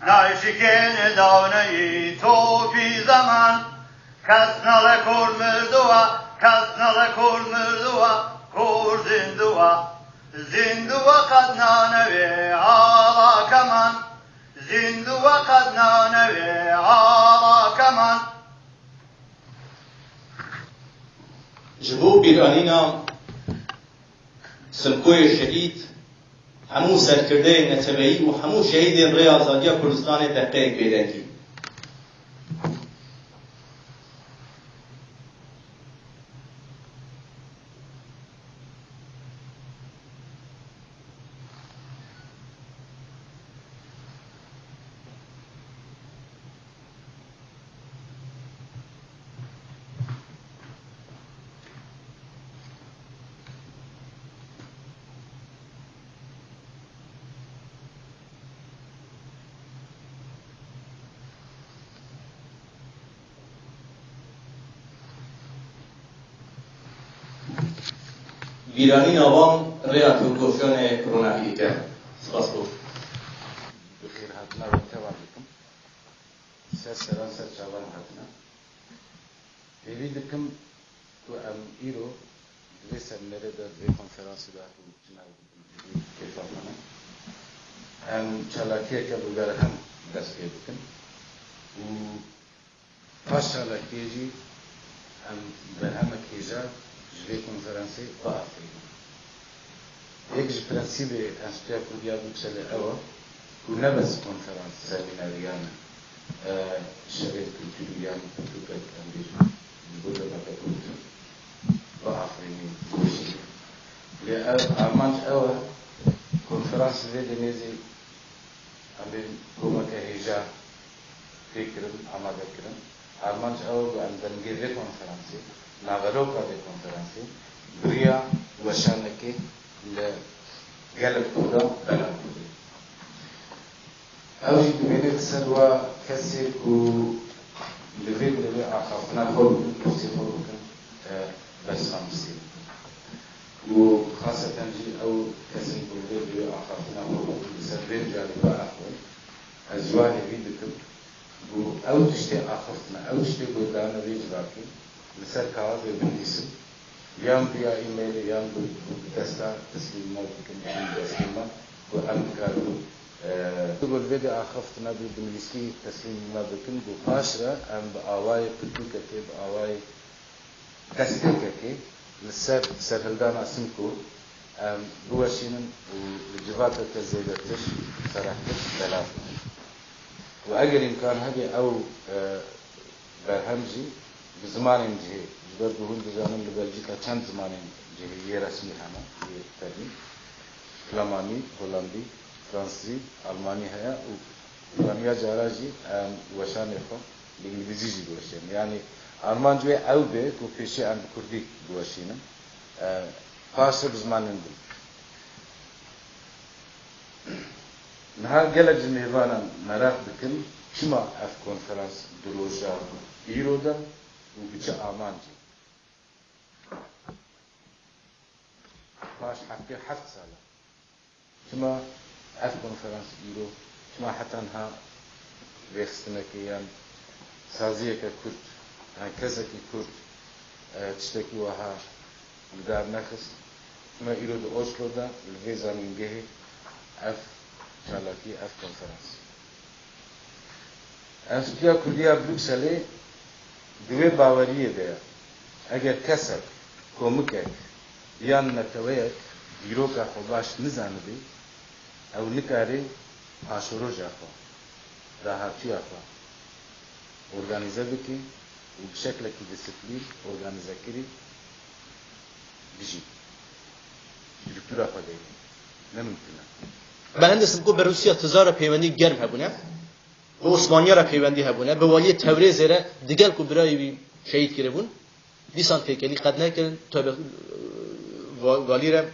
نایشکێنێ دانەی تۆپی زەمان. کەس نەڵێ کورد مردووە، کەس نەڵێ کورد مردووە، کورد زیندووە، زیندووە قەت نانەوێ ئاڵاکەمان، زیندووە قەت نانەوێ ئاڵاکەمان. Ji bo bîranîna Simkoyê şehîd, hemû serkirdeyên neteweyî û hemû şehîdên Rêya Azadiya Kurdistanê deqeyek bêdengî. Bîranîna wan rêya têkoşînê ronahî dike. Spas bo. Bi xêrhatina we tewa dikim. Ser seran ser çavan hatine. Hêvî dikim ku em îro di vê semînerê de, di vê konferansê de ku çi nav dikin hêvî kêfa me ne. Em çalakiyeke bi berhem dest pê bikin û paş çalakiyê jî em berhemek hêja ji vê konferansê biafirînin. Yek ji prensîbê Enstîtuya Kurdî ya Brukselê ew e ku ne bes konferans, semîner yan şevên kulturî yan pirtûkek em bêjin ji bo demeke kurt biafirînî biweşînî. Lê ev armanc ew e konferans li vê demê zî em bêjin komeke hêja tê kirin, amade kirin. Armanc ew e ku em dengê vê konferansê, naveroka vê konferansê bi riya weşanekê li gelek kurdan belav bikin. Ew jî dimêne li ser wa kesê ku li vê derê axaftina xwe bikin, pirsê xwe bikin, bersivan bistînin. Û xaseten jî ew kesên ku li vê derê axaftina xwe bikin li ser vê mijarê biaxivin, ez ji wa hêvî dikim ku ew tiştê axiftina, ew tiştê ku dane vê civakê li ser kaxezê binivîsin, yan bi ya e-mailê yan bi desta teslîm me bikin, bidin destê me ku em dikarin Ku li vê dê axiftina bî bi nivîskî teslîm me bikin ku paş re em bi awayê pirtûkekê, bi awayê destpêkekê li ser serhildana Simko em biweşînin û li civakeke zêdetir, ferehtir belav bikin. Û eger îmkan hebe ew berhem jî bi zimanên cihê, ji ber ku hûn dizanin li Belcîka çend zimanên cihê yê resmî hene, yê fermî, Flamanî, Holandî, Fransizî, Almanî heye û piraniya cara jî em weşanê xwe bi îngilîzî jî diweşînin. Yanî armanc wê ew be ku pêşî em bi kurdî biweşînin, paşê bi zimanên din. Niha gelek ji mêvanan meraq dikin çima ev konferans di roja îro de û bi çi amancê? Paş 77 sal e. Çima ev konferans îro, çima heta niha rêxistinekê yan saziyeke kurd yan kesekî kurd tiştekî wiha li dar nexist? Çima îro di Oslo de li vê zanîngehê ev çalakî, ev konferans? Enstîtuya Kurdî ya Brukselê di wê baweriyê de ye eger kesek, komikek yan neteweyek dîroka xwe baş nizanibê, ew nikarê paşoroja xwe, dahatûya xwe organîze bike û bi şeklekî disiplîn, organîzekirî bijî, struktura xwe deyne. Ne mimkun e. Berhemdê Simko bi Rûsya Tizar re peywendî germ hebûne, bi Osmaniya re peywendî hebûne, bi waliyê Tewrêzê re digel ku birayê wî şehîd kiribûn, Dîsan têkelî qet nekirin, taybet walî re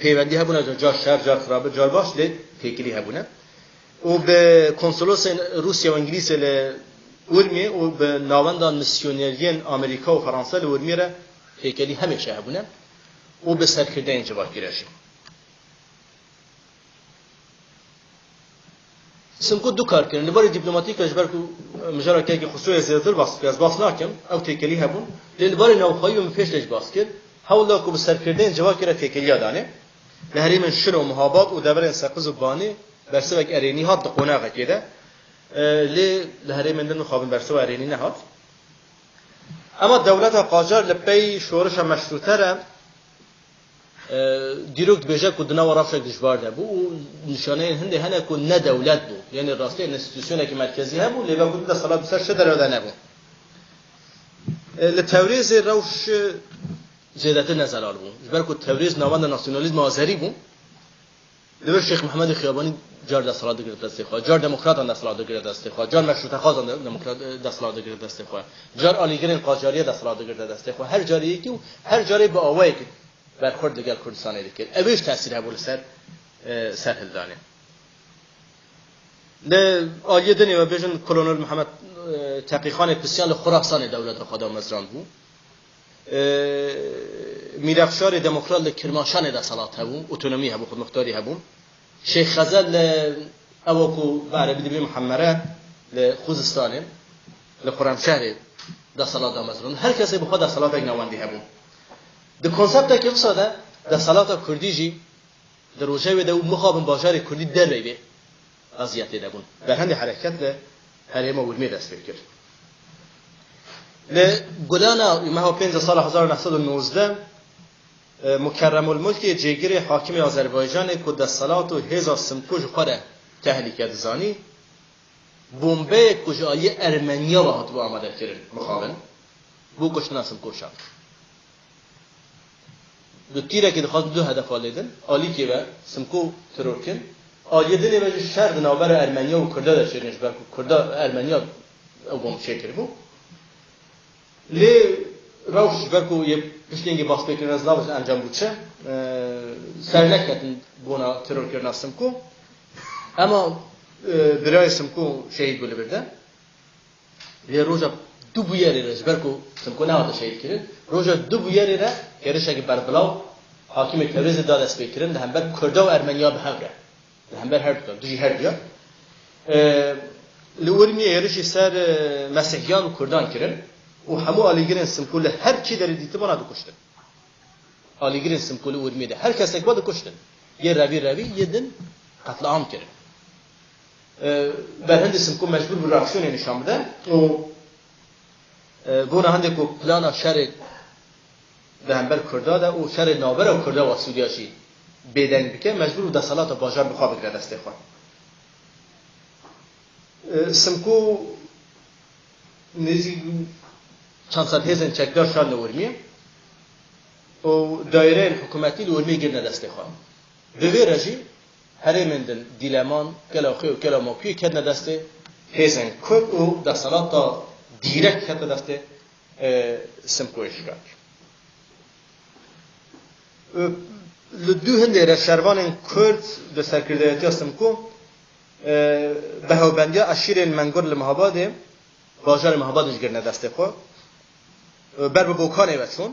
peywendî hebûne, car şer, car xirabe, car baş lê têkilî hebûne. Û bi konsolosên Rûsya û Îngilîsê li Urmiyê û bi navenda misyoneriyên Amerîka û Fransa li Urmiyê re têkelî hemêşe hebûne û bi serkirdeyên civakî re jî. Simko du kar kirin. Li barê dîplomatîk ji ber ku mijara kekê Xusroyê zêdetir bas dike, ez bas nakim, ew têkelî hebûn. Lê li barê navxweyî û min pêş lê jî bas kir. Hewl da ku bi serkirdeyên civakê re têkeliya danê. Li herêmên Şino, Mihabad û deverên Seqiz û Banê bersivek erênî hat di qonaxekê de. Lê li herêmên din mixabin bersiva erênî nehat. Ema dewleta Qacar li pey şorişa Meşrûte re Dîrok dibêje ku di nava rewşek dijwar de bû û nîşaneyên hindê hene ku ne dewlet bû. Yanî rastî enstîtusyonekî merkezî hebû lê vekû tu desthilat bi ser çi derve de nebû. Li Tewrêzê rewş zêdetir ne zelal bû. Ji ber ku Tewrêz navenda nasyonalîzma azerî bû. Li vir Şêx Mihemedê Xiyabanî car desthilat digire destê xwe, car demokratan desthilat digire destê xwe, car meşrûtexwazan desthilat digire destê xwe, car alîgirên Qacariyê desthilat digirte destê xwe. Her carê yekî û her carê bi awayekî berxwerd li gel Kurdistanê dikir. Ev ê jî tesîr hebû li ser serhildanê. Li aliyê din ê we bêjin Kolonel Mihemed Teqîxanê Pisyan li Xurasanê dewleta xwe damezrandibû. Mîrefşarê Demokrat li Kirmaşanê desthilat hebû, otonomî hebû, xudmuxtarî hebû. Şêx Xezel li ewa ku bi erebî dibê Muhemmere li Xûzistanê, li Xuremşehrê desthilat damezrand. Her kesê bi xwe desthilatek navendî hebû. Di konseptekê wisa de desthilata kurdî jî di rojevê de û mixabin bajarê kurdî derveyî vê weziyetê de bûn. Berhendê hereket li herêma Urmiyê dest pê kir. Li Gulana meha pênc sala 1919 Mukerremulmulkê cêgirê hakimê Azerbaycanê ku desthilat û hêza Simko ji xwe re tehlîke dizanî, bombeyek ku ji aliyê Ermeniya ve hatibû amadekirin, mixabin, bo kuştina Simko şand. Bi tîrekê dixwazin du hedefa lê din, alîkê ve Simko teror kin, aliyê dinê ve jî şer di navbera Ermeniya û Kurda de çêkin ji ber ku Kurda Ermeniya ew bomb çêkiribû. Lê rewş ji ber ku yê piştîngê bas pê kirin ez nabêjim encam bû çi, serneketin bona terorkirina Simko. Ema birayê Simko şehîd bû li vir de. Lê roja du bûyerê re ji ber ku Simko nehate şehîdkirin, roja du bûyerê re hêrişeke berbilav hakimê Tewrêzê da destpêkirin li hember Kurda û Ermeniya bi hev re, li hember her duyan, dijî her duyan. Li Urmiyê hêrişî ser Mesîhiyan û Kurdan kirin û hemû alîgirên Simko li her kî derê dîtibana dikuştin. Alîgirên Simko li Urmiyê de her kesek ba dikuştin. Yê revî revî, yê din qetliam kirin. Berhindê Simko mecbûr bû reaksiyonê nîşan bide û bona hindê ku plana şerê li hember Kurda de û şerê navbera Kurda û Sûriya jî bêdeng bike, mecbûr bû desthilata bajar bi xwe bigire destê xwe. Simko nêzî çend sed hêzên çekdar şand li Urmiyê û daîreyên hikûmetî li Urmiyê girtine destê xwe. Bi vê re jî Herêmên din Dîleman, Kela Xwê û Kela Mokuyê ketine destê hêzên Kurd û desthilata dîrekt kete destê Simkoyê Şikak. Li du hindê re şervanên Kurd bi serkirdayetiya Simko bi hewbendiya eşîrên Mengur li Mihabadê bajarê Mihabadê jî girtine destê xwe ber bi Bokanê ve çûn.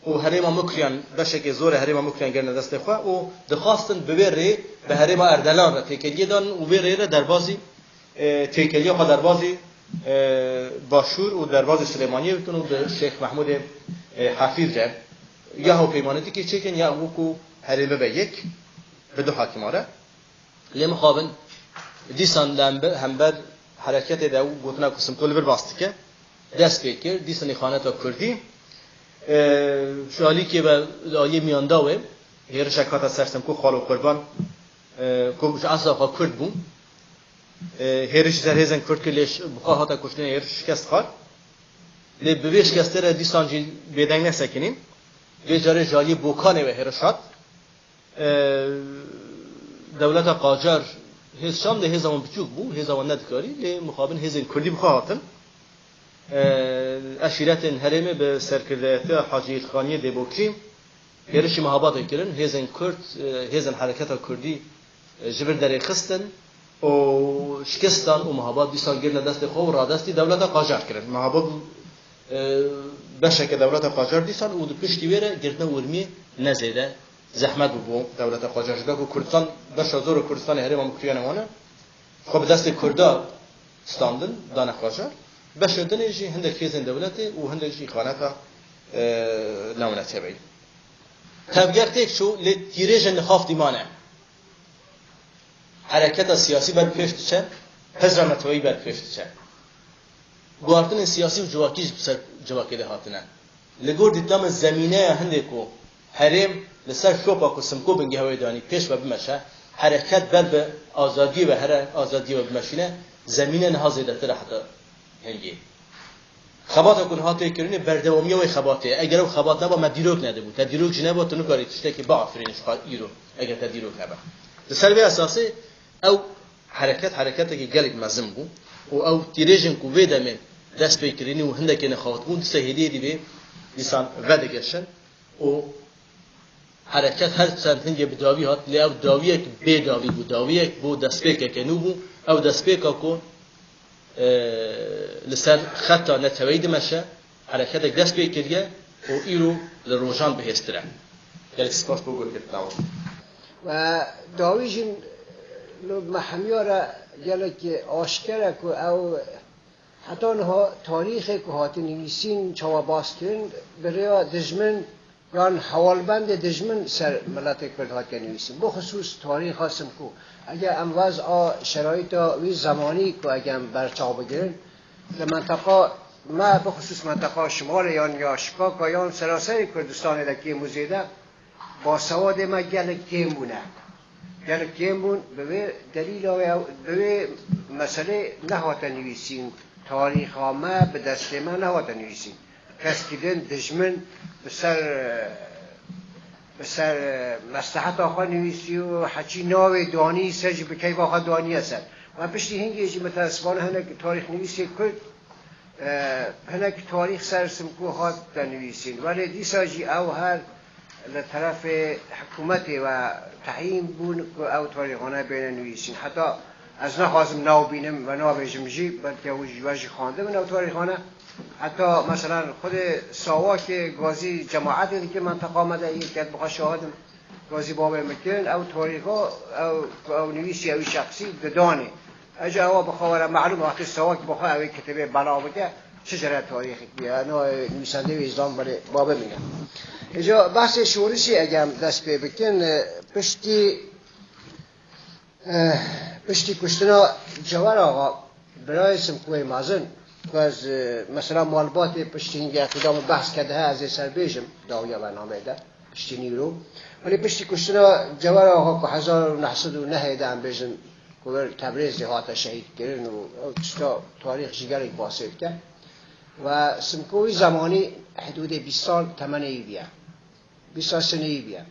û herêma Mukriyan beşekê zor e herêma Mukriyan girine destê xwe û dixwastin bi vê rê bi herêma Erdelan re têkeliyê dan û vê rê re derbazî têkeliya xwe derbazî Başûr û derbazî Silêmaniyê bikin û bi Şêx Mehmûdê Hefîz re ya hewpeymanetîkê çêkin ya wekû herêm bibe yek bi du hakîman re. Lê mixabin dîsan li hember hereketê de û gotina ku Simko li vir bas dike dest pê kir, dîsan îxaneta kurdî ji alîkê ve li aliyê Miyandawê hêrişek hate ser Simko Xalo Qurban ku ji esla xwe kurd bû. Hêrişî ser hêzên kurd kir lê bi xwe hate kuştin hêriş şikest xwar. Lê bi vê şikestê re dîsan jî bêdeng nesekinîn. Vê carê ji aliyê Bokanê ve hêriş hat. Dewleta Qacar hêz şand lê hêza wan biçûk bû, hêza wan nedikarî lê mixabin hêzên Kurdî bi xwe hatin. Eşîretên herêmê bi serkirdayetiya Hacî Îlxaniyê Dêbokrî hêrişî Mehabadê kirin, hêzên Kurd, hêzên hereketa Kurdî ji vir derê xistin û şikestan û Mehabad dîsan girtine destê xwe û radestî dewleta Qacar kirin. Mehabad beşeke dewleta Qacar dîsan û di piştî wê re girtina Urmiyê ne zêde zehmet bû bo dewleta Qacar ji ber ku Kurdistan beşa zor a Kurdistanê herêma Mukriyanê wan e. Xwe bi destê Kurda standin dane Qajar. Beşa dinê jî hindek hêzên dewletê û hindek jî îxaneta navneteweyî. Tevger têk çû lê tîrêjên nixaftî mane. Hereketa siyasî ber bi pêş diçe, hizra neteweyî ber bi pêş diçe. Guhartinên siyasî û civakî jî bi ser civakê de hatine. Li gor dîtina min zemîneya hindê ku herêm li ser şopa ku Simko bingeh wê danî pêş ve bimeşe, hereket ber bi azadiyê ve here, azadiyê ve bimeşîne, zemîne niha zêdetir e heta hingê. Xebata ku niha tê kirinê berdewamiya wê xebatê ye. Eger ew xebat neba me dîrok nedibû. Te dîrok jî neba tu nikarî tiştekî biafirînî ji xwe îro eger te dîrok hebe. Li ser vê esasê ew hereket hereketekî gelek mezin bû û ew tîrêjên ku vê demê dest pê kirînî û hindekê nexawtbûn dîsa hêdî hêdî vê dîsan vedigeşin û hereket her çend hingê bi dawî hat lê ew dawiyek bê dawî bû, dawiyek bo destpêkeke nû bû, ew destpêka ku li ser xeta neteweyî dimeşe, hereketek dest pê kiriye û îro li rojan bihêztir e. Gelek spas bo guhgirtina we. Ve dawî jî li me hemiya re gelek aşker e ku ew heta niha tarîxê ku hatî nivîsîn çawa bas kirin bi rêya dijmin Yan hewalbendê dijmin ser miletê Kurd hatiye nivîsîn. Bi xisûs tarîxa Simko. Eger em wez a şerayîta wî zemanî ku eger em berçav bigirin, li menteqa me bi xisûs menteqa şimalê yan ya Şikaka yan seraserê Kurdistanê de kêm û zêde basewadê me gelek kêm bûne. Gelek kêm bûn bi wê delîla wê ew bi wê meselê nehate nivîsîn. Tarîxa me bi destê me nehate nivîsîn. Keskî din dijmin bi ser bi ser mesleheta xwe nivîsî û heçî navê danî ser jî bi keyfa xwe daniye ser. Me piştî hingê jî miteesifane hinek tarîxnivîsê Kurd hinek tarîx ser Simko hat te nivîsîn. Welê dîsa jî ew her li terefê hikûmetê ve tehîn bûn ku ew tarîxane bêne nivîsîn. Heta ez naxwazim nav bînim ve nabêjim jî belkî ew ji we jî xwendibin ew tarîxane. Heta meselan xwedê sawakê gazî cemaetê dikir menteqa me de yê ket bi xwe şahid im gazî bavê min kirin ew tarîxa ew ku ew nivîsî ewî şexsî didanê. Eja ewa bi xwe were melûm wextê sawak bi xwe ewê kitêbê belav bike çi cire tarîxek bûye nayê nivîsandê wê ji dan belê bavê min e. Eja behsê şorişê eger em dest pê bikin piştî Piştî kuştina Cewer Axa birayê Simkoyê mezin ku ez mesela malbatê piştî hingê eqîda min behs kedihe ez ê ser bêjim dawiya bernameyê de piştî nîvro. Welê piştî kuştina Cewer Axa ku 1909 de em bêjin ku wir Tebrêzê hate şehîdkirin û ew tişta tarîx jî gelek basê dike ve Simko wî zemanî hidûdê 20 sal temenê wî bûye. 20 sal senê wî bûye.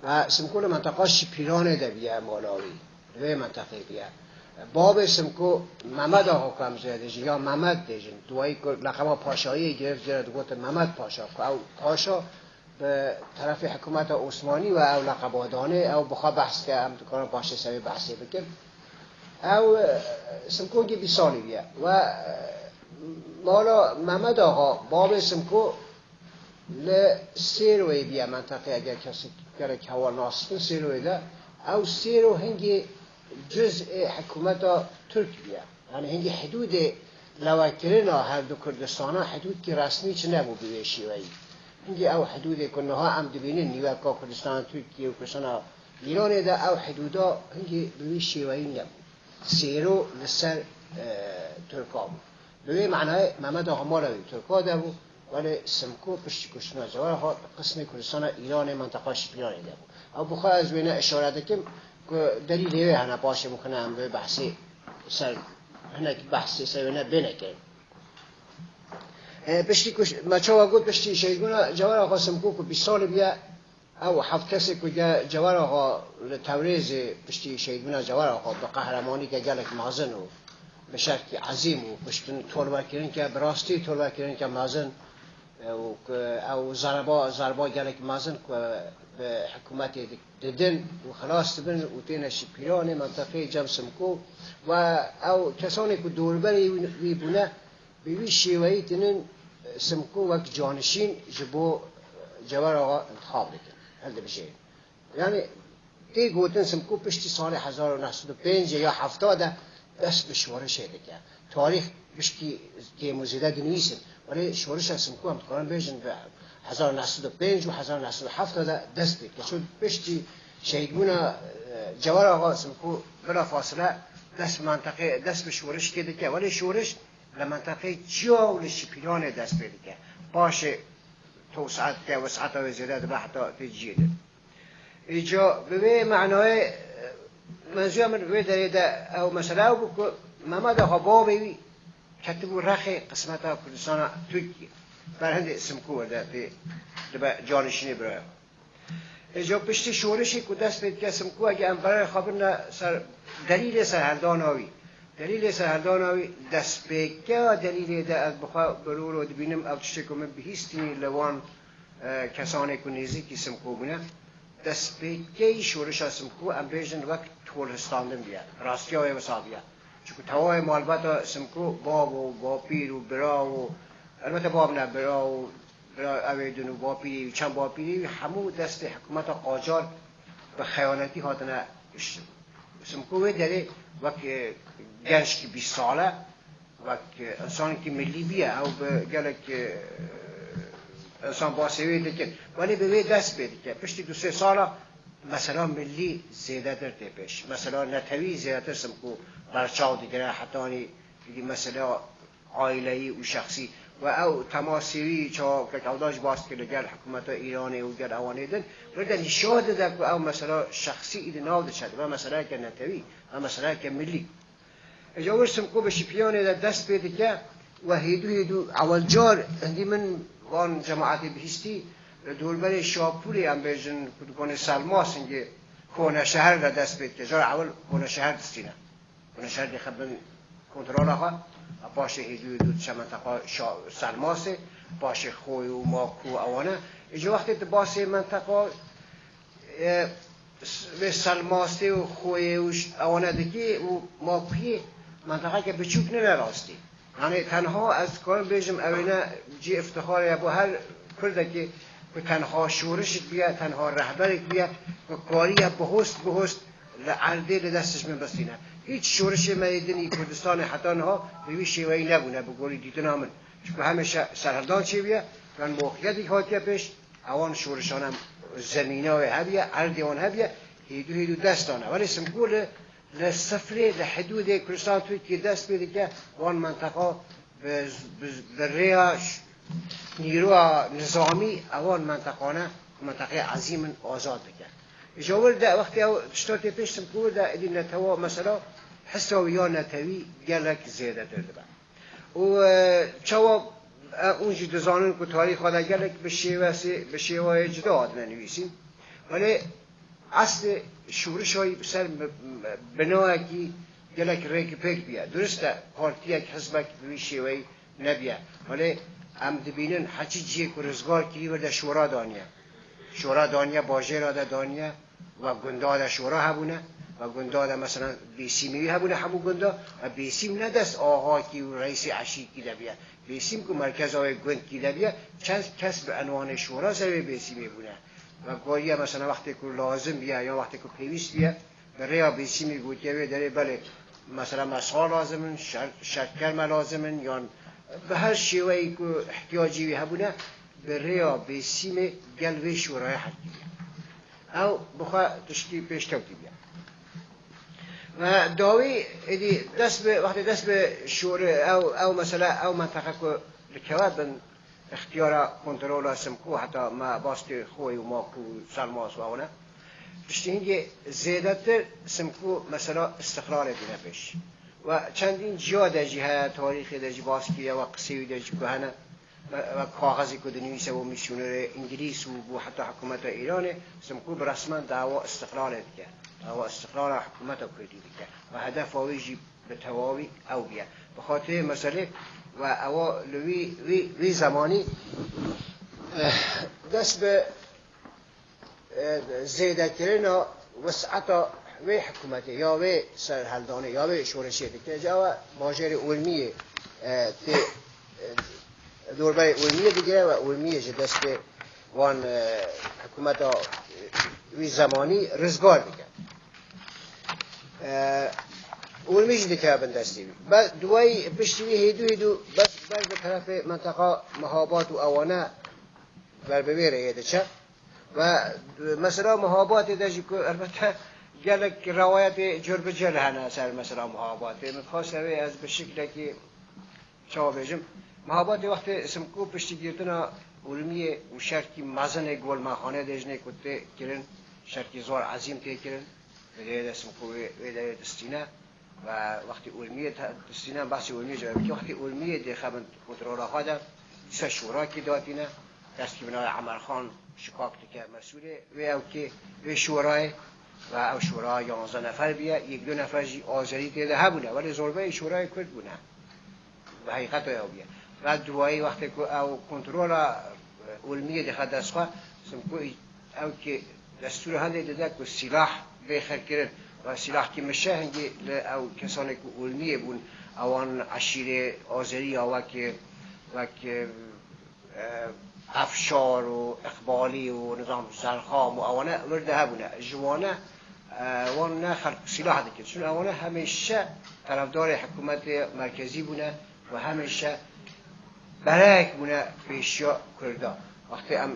Ve Simko li menteqa Şipîranê de bûye mala wî. Li wê menteqê bûye. Bavê Simko Memed Axa ku em zêde dijîn ya Memed dêjin. Duwayî ku leqema paşayiyê gireft jê re digotin Memed Paşa ku ew paşa bi terefê hikûmeta Osmanî ve ew leqeba danê ew bi xwe behs dike em dikarin paşê ser wê behsê bikin. Ew Simko gî 20 salî bûye. Ve mala Memed Axa bavê Simko Li Sêroyê bûye menteqeya ger kesek gelek hewa nas dikin Sêroyê de ew Sêro hingê cuz ê hikûmeta Tirk bûye. Yanî hingê hidûdê lewekirina her du Kurdistana hidûdkî resmî çi nebû bi wê şêweyî. Hingê ew hidûdê ku niha em dibînin nîweka Kurdistana Tirkiyê û Kurdistana Îranê de ew hidûda hingê bi wî şêweyî nebû. Sêro li ser Tirka bû. Bi wê manayê Memed Axa mala wî Tirka de bû. Welê Simko piştî kuştina Cewher Axa li qismê Kurdistana Îranê menteqa Şipîranê de bû. Ew bi xwe ez wêne îşare dikim ku delîlê wê hene paşê mimkun e em vê behsê ser hinek behsê ser wêne bêne kirin. Piştî ku me çawa got piştî şehîdbûna Cewher Axa Simko ku 20 salî bûye ew heft kesê ku Cewher Axa li Tewrêzê piştî şehîdbûna Cewher Axa bi qehremanîke gelek mezin û bi şerkî ezîm û kuştin tolvekirin ke bi rastî tolvekirin ke mezin û ku ew zareba zarba gelek mezin ku bi hikûmetê didin û xilas dibin û têne Şipîranê menteqeyê cem Simko ve ew kesanê ku dorberê wî bûne bi wî şêweyî tinin Simko wek canişîn ji bo Cewer Axa intixab dikin hildibijêrin. Yani tê gotin Simko piştî salê 1905 ya 70 de. دەست بە شۆڕشێ دەکە. تاریخ پشتی کێم و زێدە دنویسن، وەلێ شۆڕشە سمکۆ ئەم دکارن بێژن بە 1905 و 1907 دا دەست پێ کرد. چون پشتی شەهیدبوونا جەوەر ئاغا سمکۆ بلا فاصلە دەست منطقه دەست بە شۆڕش کێ دەکە، وەلێ شۆڕش لە منطقەی چیا و لە شیپیلانێ دەست پێ دەکە. پاشێ توسعە دکە، وسعەتا وێ زێدە دەبە حتا تێ جیێ دێت. ئیجا بەوێ معنای منزوە من بوێ دەرێ ئەو مەسەلە ئەو بوو کە مەمەد ئاغا باوێوی کەتبوو ڕەخێ قسمەتا کوردستانە تورکیە بەر هەندێ سمکو وەردە پێ دبە جانشینی برایە. ئیجا پشتی شۆرشی کو دەست پێ دکە سمکو ئەگە ئەم برای خابرنە سەر دلیل سەرهەڵداناوی، دلیل سەرهەڵداناوی دەست پێکە دلیل دە ئەز بخوا برورو دبینم ئەو تشتێک من بهیستنی لەوان کەسانێک و نێزیکی سمکۆ بوونە، دەستپێکەی شۆرشا سمکۆ ئەم بێژن وەک تۆڵهستاندن بیە، ڕاستیاوێ وسا بیە، چونکە تەواوی ماڵبەتا سمکۆ باب و باپیر و برا و ئەلبەتە باب نە برا و برا ئەوێ دن و باپیری و چەند باپیری و هەموو دەستی حکوومەتە قاجار بە خەیانەتی هاتنە کوشتن. سمکۆ وێ دەرێ وەک گەنجکی 20 ساڵە وەک ئینسانێکی ملی بیە، ئەو بە گەلێک ئینسان باسێوێ دەکرد، وەلێ بەوێ دەست پێ دکە. پشتی دو سێ ساڵە مەسەلا ملی زێدەتر تێ پێش، مەسەلا نەتەوی زێدەتر سمکۆ بەرچاو دگرە، حتانی دیدی مەسەلا عایلەیی و شەخسی و ئەو تەماسێوی چاو کە کەوداش باس کرد لەگەل حکوومەتە ئیرانێ و گەل ئەوانێ دن وردە نیشا دەدە کە ئەو مەسەلا شەخسی ئیدی ناو دچێت و مەسەلایەکە نەتەوی و مەسەلایەکە ملی. ئەجا ور سمکۆ بە شیپیانێ دەست پێ دکە و هێدو هێدو ئەوەل جار هەندی من وان جەماعەتی بهیستی لە دۆربەرێ شاپوری ئەم بێژن کودکانێ سەلماسنگێ کۆنە شەهر لە دەست پێ دکە. جار ئەول کۆنە شەهر دستینە، کۆنە شەهر دێخە بن کۆنترۆڵ خوا، پاشێ هێدو هێدو چە منطقە سەلماسێ، پاشێ خۆی و ماکو و ئەوانە. ئیجا وەختێ باسێ منطقە سەلماسێ و خۆیێ و ئەوانە دەکی و ماکویێ منطقەکە بچووک نە ڕاستی. یعنی تەنها ئەز کارم بێژم ئەوێنە جێ افتخارە بۆ هەر کوردێکی کە تەنها شۆرشک بیە، تەنها ڕەهبەرێک بیە کە کاریە بەهۆست بەهۆست لە عەردێ لە دەستش من بەستینە. هیچ شۆرشێ مەیدنی کوردستانی حتا نها بەوی شێوەیی نەبوونە بە گۆری دیتنا من، چونکە هەمیشە سەرهەڵدان چێ بیە، یان موقعیەتێک هاتیە پێش ئەوان شۆرشانە زەمیناوێ هەبیە، عەردێوان هەبیە، هێدو هێدو دەستانە. وەلێ سمکۆ لە سفرێ لە حدودێ کوردستان تورکیە دەست پێ دکە وان منطقە بە ڕێیا نیروە نظامی ئەوان منطقانە منطقەی عەزیمن ئازاد دکە. ئیجا وردە وەختی ئەو تشتا تێ پێش سمکۆ وردە ئیدی نەتەوە مەسەلا حساوی یا نەتەوی گەلەک زێدەتر دبە. و چاوە ئەونجی دەزانن کو تاریخ خدا گەلێک بە شێوەیە جدا هاتنە نویسین، وەلێ ئەسل شورشای سەر بنایەکی گەلێک ڕێک پێک بیە. درستە پارتیەک حزبێک بوی شێوەی نەبیە، وەلێ ئەم دبینن هەچی جیەک و ڕزگار کری وردە شۆرا دانیە، شۆرا دانیە، باژێرا دانیە و گوندا شۆرا هەبوونە و گوندا مەسەلا بێسیمیوی هەبوونە هەموو گوندا و بێسیم نەدەست ئاغاکی و ڕئیسی عەشیرکی دەبیە، بێسیم کو مەرکەزاوێ گوندکی دەبیە چەند کەس بە ئەنوانێ شۆرا سەروێ بێسیمێ بوونە و گۆریە مەسەلا وەختێک و لازم بیە یا وەختێک و پێویست بیە بە ڕێیا بێسیمی گوتیەوێ دەرێ بەڵێ مەسەلا مەسا لازمن، شەرکەرمە لازمن، یان بە هەر شێوەیەک و احتیاجی هەبوونە بە ڕێیا بێسیمێ گەل وێ شۆرای حەرکیە ئەو بخوا تشتی پێشکەوتی بیە. و داوی ئیدی دەست بە وەختی دەست بە شۆرە ئەو مەسەلە ئەو منطقە کو لکەوە بن اختیارە کۆنترۆڵە سمکو حتا ما باستی خۆی و ماکو و سەلماس و ئەوانە پشتی هینگێ زێدەتر سمکو مەسەلا استقلالێ دینە پێش و چەندین جیا دەژی هەیە تاریخی دەژی باسکیە و قسەی دەژی کو هەنە و کاغذی که دنویسه و میسیونر انگلیس و بو حتی حکومت ایران سمکو برسما دعوا استقلال دکه، دعوا استقلال حکومت کردی دکه و هدف آویجی به تواوی او بیه به خاطر مسئله و او لوی وی وی زمانی دست به زیده کردن وسعت وی حکومتی یا وی سرهلدانه یا وی شورشی دکه. جا باجر علمیه تی دوربر علمیه دیگه و علمیه جه دست وان حکومت وی زمانی رزگار دیگه. ئورمی ژی دکەوە بن دەستی وی. بەس دوای پشتی وی هێدو هێدو بەس بەر بە تەرەفێ مەنتەقا مەهابات و ئەوانە بەر بە وێرە یە دچە و مەسەلا مەهاباتێ دە ژی کو ئەلبەتە گەلەک ڕەوایەتێ جۆر بە جۆر هەنە سەر مەسەلا مەهاباتێ. من خواست ئەوێ ئەز بە شکلێکی چاوە بێژم مەهاباتێ وەختێ سمکۆ پشتی گرتنا ئورمیێ و شەرکی مەزنێ گۆلمەخانێ دێژنێ کو تێ کرن شەرکی زۆر عەزیم تێ کرن. لێرە سمکۆ وێ دەرێ دستینە و وەختی ئورمیە دستینە باسی ئورمیە جواب بکی وەختی ئورمیە دێخە بن کۆنترۆڵا خوا دە دیسا شوراکی داتینە دەستی بناوی عەمەر خان شکاک دکە مەسوولێ وێ ئەو کێ وێ شورایێ و ئەو شورا یانزە نەفەر بیە یەک دو نەفەر ژی ئازەری تێدە هەبوونە وەلێ زۆربەی شورای کورد بوونە بە حەقیقەت ئەو بیە و دوایی وەختێ کو ئەو کۆنترۆڵا ئورمیە دخە دەست خوا سمکۆ ئەو کێ دەستور هەندێ دەدە کو سیلاح بێ خەرکرن و سیلاح کی مشە هەنگێ لە ئەو کەسانێ کو ئورمیە بوون ئەوان عەشیرێ ئازەری یا وەک وەک ئەفشار و ئقبالی و نظام زەرخام و ئەوانە وردە هەبوونە ژوانە وان نە خەلک سیلاح دکرد چون ئەوانە هەمیشە تەرەفداری حکوومەت مەرکەزی بوونە و هەمیشە بەرایەک بوونە پێشیا کوردا وەختی ئەم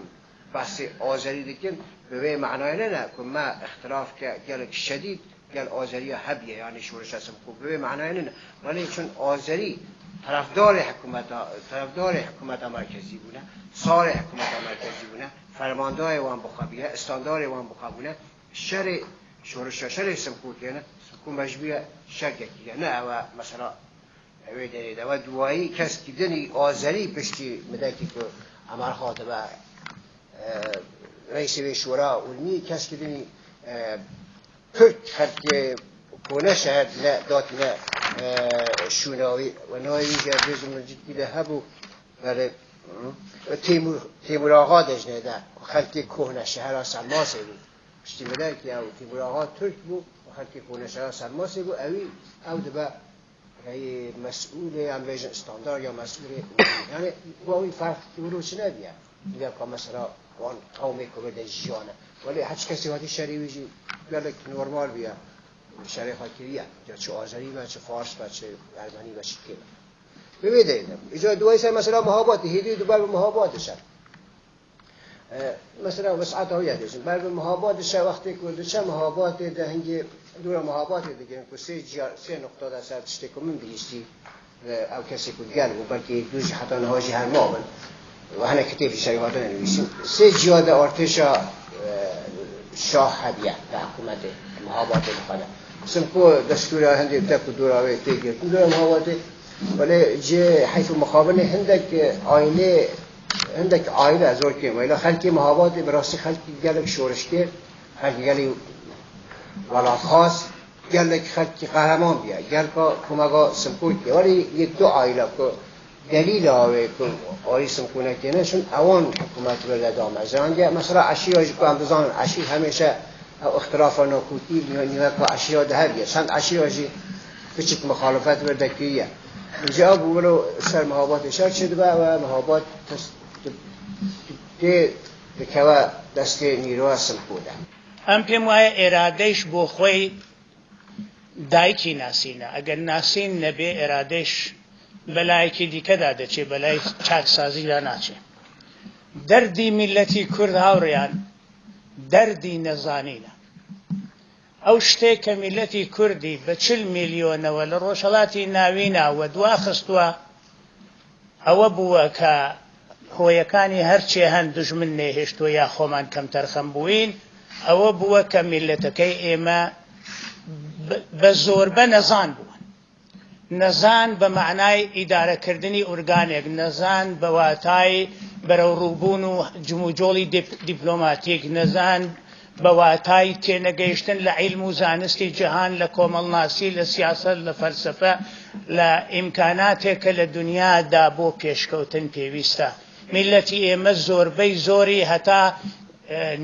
بەحسی ئازەری دکن بە وێ مەعنایە نەنە کو مە ئختلاف کە گەلک شەدید گەل ئازەرییا هەبیە یانی شورشە سمکو بە وێ مەعنایە نەنە وەلێ چون ئازەری تەرەفداری حکوومەتا تەرەفداری حکوومەتا مەرکەزی بوونە سارێ حکوومەتا مەرکەزی بوونە فەرماندایێ وان بخwe بیە ئستاندارێ وان بخwe بوونە شەرێ شورشە شەرێ سمکو کێنە سمکو مەجبوورە شەرگە کیە نە ئەوە مەسەلا ئەوێ دەرێ دەوە دوایی کەس کردنی ئازەری پشتی مدەکی کو عەمەر خاتبە رئیس وێ شورا ئورمی کەس کردنی کورد خەرکێ کۆنە شەهر نە داتنە شووناوی و ناوی ژە بێژم من جدی لە هەبوو بەرێ تیمور تیمور ئاغا دەژنێدە خەلکی کۆنە شەهرا سەلماسێ بوو پشتی مدەکی ئەو تیمور ئاغا تورک بوو و خەلکی کۆنە شەهرا سەلماسێ بوو ئەوی ئەو دبە هەی مەسئولێ یان بێژن ستاندار یا مەسئولێ یعنی بۆ ئەوی فەرق ورو چ نەبیە دیگە کە مەسەلا وان قەومێک کو بردە ژیانە وەلی هەچ کەسی هاتی شەری ویژی گەلێک نۆرمال بیە شەری خوا کریە جا چ ئازەری بە چ فارس بە چ ئەرمەنی بە چ کێ بە بێ دەیدەم ئیجا دوای سەر مەسەلا مهابات هێدی دوبار بە مهابات شەر مەسەلا وسعەت ئەو یادێژن بەر بە مهابات شە وەختێک و دچە مهاباتێ دە هەنگێ دوورە مهاباتێ دەگرن کو سێ جیار سێ نقطە دە سەر تشتێک و من بیستی ئەو کەسێک و گەل بوو بەلکی دووژ حتا نهاژی هەر مابن و هەنە کتێبی شەری هاتنە نویسین سێ جیا دە ئارتێشا شاه هەبیە لە حکوومەتێ مهاباتێ بخەنە سمکۆ دەستورە هەندێک تەک و دوراوێ تێگرتن دوورە مهاباتێ وەلێ جێ حەیف و مخابنێ هەندێک عایلێ هەندێک عایلە زۆر کێم وەیلا خەلکی مهاباتێ بەڕاستی خەلکی گەلێک شۆرشگێر خەلکی گەلی وەڵاتخواز گەلێک خەلکی قەهرەمان بیە گەلکا کومەگا سمکۆ کێ وەلی یەک دو عایلە کو دلیل ئاوێ کو ئاری سمکۆ نەکێنە چون ئەوان حکوومەت وردە دامەزراندیە مەسەلا عەشیرە کو ئەم بزانن عەشیر هەمیشە ئەو ئختلافە ناکۆکی نیوەکا عەشیرە دە هەبیە چەند عەشیرە ژی بچک مخالفەت وردە کریە اینجا بوو ولو سەر مهابات شەر چ دبە و مهابات تێ دکەوە دەستێ نیرۆ سمکۆدە. ئەم پێم وایە ئێرادەیش بۆ خۆی دایکی ناسینە، ئەگەر ناسین نەبێ ئێرادەیش بە لایەکی دیکەدا دەچێ، بە لای چاکسازیدا ناچێ. دەردی میللەتی کورد هاوڕێیان دەردی نەزانینە. ئەو شتەی کە میللەتی کوردی بە 40 میلیۆنەوە لە ڕۆژهەڵاتی ناوینا وەدوا خستووە ئەوە بووە کە هۆیەکانی هەرچێ هەن دوژمن نەیهێشتووە یا خۆمان کەمتەرخەم بووین، ئەوە بووە کە میللەتەکەی ئێمە بە زۆربە نەزان بوون. نەزان بە مەعنای ئیدارەکردنی ئورگانێک، نەزان بە واتای بەرەوڕووبوون و جموجۆڵی دیپلۆماتیک، نەزان بە واتای تێنەگەیشتن لە عیلم و زانستی جیهان، لە کۆمەڵناسی، لە سیاسەت، لە فەلسەفە، لە ئیمکاناتێک کە لە دونیادا بۆ پێشکەوتن پێویستە. میللەتی ئێمە زۆربەی زۆری هەتا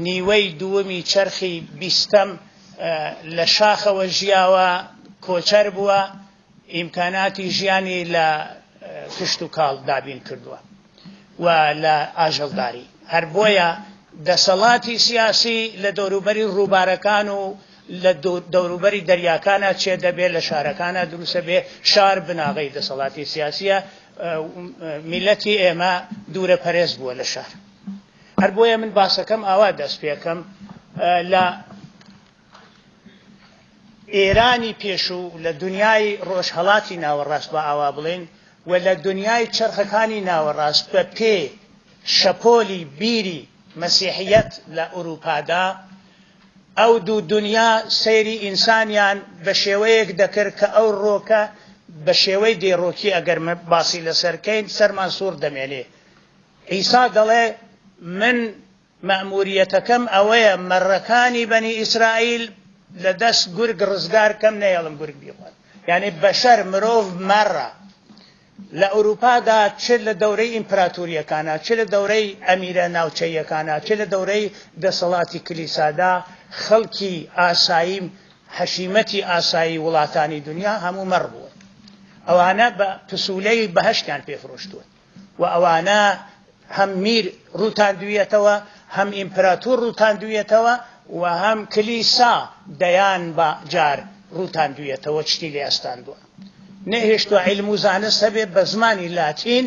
نیوەی دووەمی چەرخی بیستەم لە شاخەوە ژیاوە، کۆچەر بووە، ئیمکاناتی ژیانی لە کشتوکاڵ دابین کردووە و لە ئاژەڵداری. هەر بۆیە دەسەڵاتی سیاسی لە دەوروبەری ڕووبارەکان و لە دەوروبەری دەریاکانا چێ دەبێ، لە شارەکانا دروسە بێ، شار بناغەی دەسەڵاتی سیاسیە، میللەتی ئێمە دوورە پەرێز بووە لە شار. هەر بۆیە من باسەکەم ئاوا دەست پێکەم لە ئێرانی پێشوو لە دنیای ڕۆژهەڵاتی ناوەڕاست بە ئاوا بڵێین و لە دنیای چەرخەکانی ناوەڕاست بە پێ شەپۆلی بیری مەسیحیەت لە ئورووپادا ئەو دوو دنیا سەیری ئینسانیان بە شێوەیەک دەکرد کە ئەو ڕۆکە بە شێوەی دێڕۆکی ئەگەر باسی لەسەر کەین سەرمان سوڕ دەمێنێ عیسا دەڵێ من مەئموریەتەکەم ئەوەیە مەڕەکانی بەنی ئیسرائیل لە دەست گورگ ڕزگار کەم نەیەڵم گورگ بیخوات یعنی بەشەر مرۆڤ مەڕە لە ئەوروپادا چ لە دەورەی ئیمپراتوریەکانە چ لە دەورەی ئەمیرە ناوچەیەکانە چ لە دەورەی دەسەڵاتی کلیسادا خەڵکی ئاسایی حەشیمەتی ئاسایی وڵاتانی دنیا هەموو مەڕ بووە ئەوانە بە پسولەی بەهەشتیان پێفرۆشتووە و ئەوانە هەم میر ڕووتاندوویەتەوە، هەم ئیمپراتور ڕووتاندوویەتەوە و هەم کلیسا دەیان با جار ڕووتاندوویەتەوە شتی لێ ئەستاندووە. نەیهێشتووە عیلم و زانست هەبێ، بە زمانی لاتین